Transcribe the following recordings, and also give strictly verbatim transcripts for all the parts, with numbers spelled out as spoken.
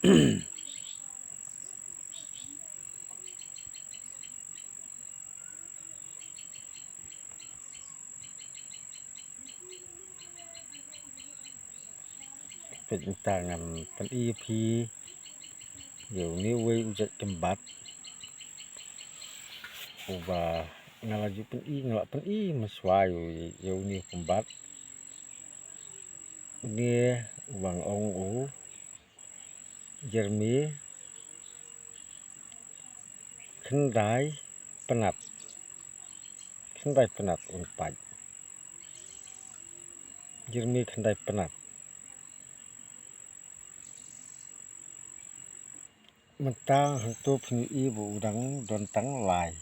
Peit mynta ngan pyni ïa phi ïa une uwei u jait kynbat uba nga la ju pyni, nga la pyni mynshwa ïa une u kynbat. Une uba nga ong u Jermi Khyndai Pnat. Khyndai Pnat un pait. Jermi Khyndai Pnat. Mynta hangto phin ïohi ba u dang don tang lai.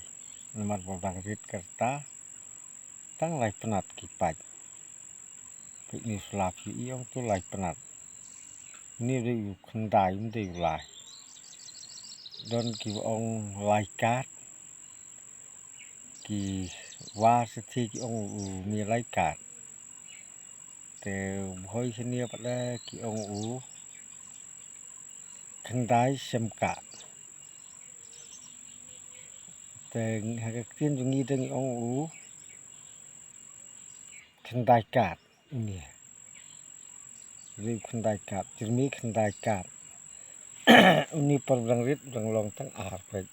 Namar ba u dang rit ka rta, tang lai pnat ki pait. Peit une u slap ïohi, ong to lai pnat. Une u dei u khyndai, um dei u lai. Don kiba ong lai kat, ki war shatei ki ong u mei lai kat. Te u Bhoi shane pat de ki ong u khyndai shem kat. Te ha ka ktien jong ngi dang ong u khyndai kat. Une u dei u khyndai kat, Jermi Khyndai Kat. Une por ba dang rit u dang long tang ar peit.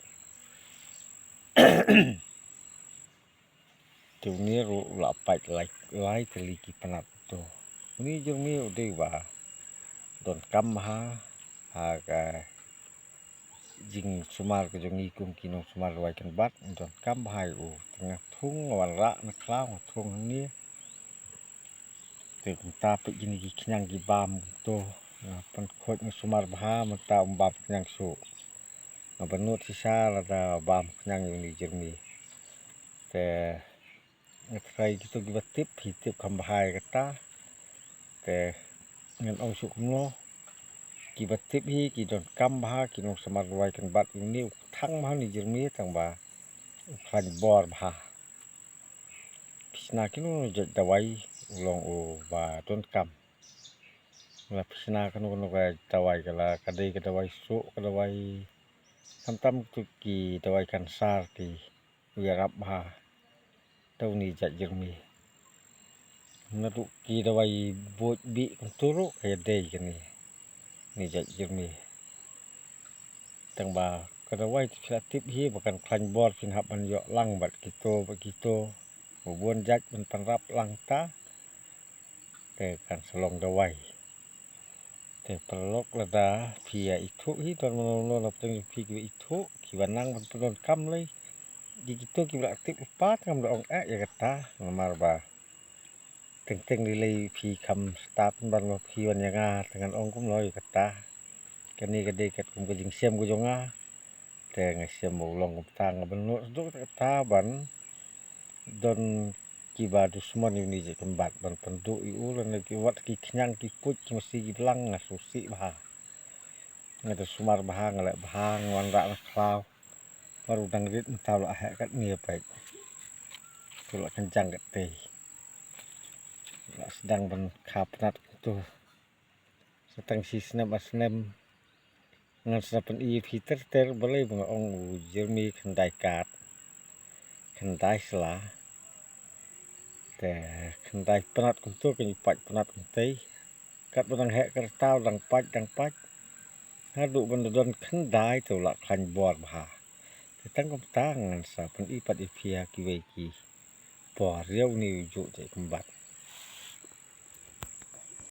Te une ruh u la pait lai, lai tylli ki pnat to. Une Jermi u dei uba donkam bha ha ka jingsumar ka jong ngi kum ki nongsumar dawai kynbat, donkam bha ïa u. Te nga thung, nga wanrah na khlaw, nga thung hangne. Te kumta peit kine ki khñiang ki bam to. Nga pynkhuid, nga sumar bha, mynta um bam khñiang shuh. Nga bynnud shisha lada bam khñiang ïa une Jermi. Te nga tharai kito kiba tip, phi tip kham bha ïa kata. Te ngan ong shuh kumno, kiba tip hi ki donkam bha, ki nongsumar dawai kynbat, une u thang bha une Jermi, tang ba u khlaiñ bor bha. Phi shna kino jait dawai u long uba donkam. La phi shna kano kano ka dawai, ka la ka dei ka dawai suh, ka dawai, khamtam tu ki dawai kansar ki, u ïarap bha da une jait Jermi. Naduh ki dawai buit bih kumtu ruh ka ïadei kane, une jait Jermi. Tang ba ka dawai te phi la tip hi ba kan khlaiñ bor, phin hap ban ïoh lang bad kito bad kito, ba bun jait ban pynrap lang ta. Te kan sa long dawai. Te paralok, lada phi ïa ithuh hi, don mano mano na pdeng jong phi kiba ithuh, kiba nang ban pyndonkam lei. Ki kito kiba la tip u pat, ngam da ong eh ïa kata, namar ba teng teng lei lei phi kham stad ban ma phi wan ïa nga, te ngan ong kumno ïa kata. Kane ka dei katkum ka jingshem ka jong nga. Te nga shem ba u long kumta, nga bynnud sdang kata ban don kiba dusmon ïa une jait kynbat ban pynduh ïa u, lane ki wat ki khñiang ki puit ki masi ki blang, nga sngewsih bha. Nga da sumar bha, nga leh bha, nga wanrah na khlaw. Namar u dang rit mynta u la heh katne peit. To la kynjang kattei. La sdang ban kha pnat to. Sa tang shi snem ar snem ngan sa pyni ïa phi ter ter balei ba nga ong u Jermi Khyndai Kat, Khyndai Sla. Te Khyndai Pnat kumto, kane u pait pnat kumtei. Katba dang heh ka rta u dang pait, dang pait. Haduh ban da don khyndai te u la khlaiñ bor bha. Te tang kumta ngan sa pyni pat ïa phi ha kiwei ki por ïa une u juh jait kynbat.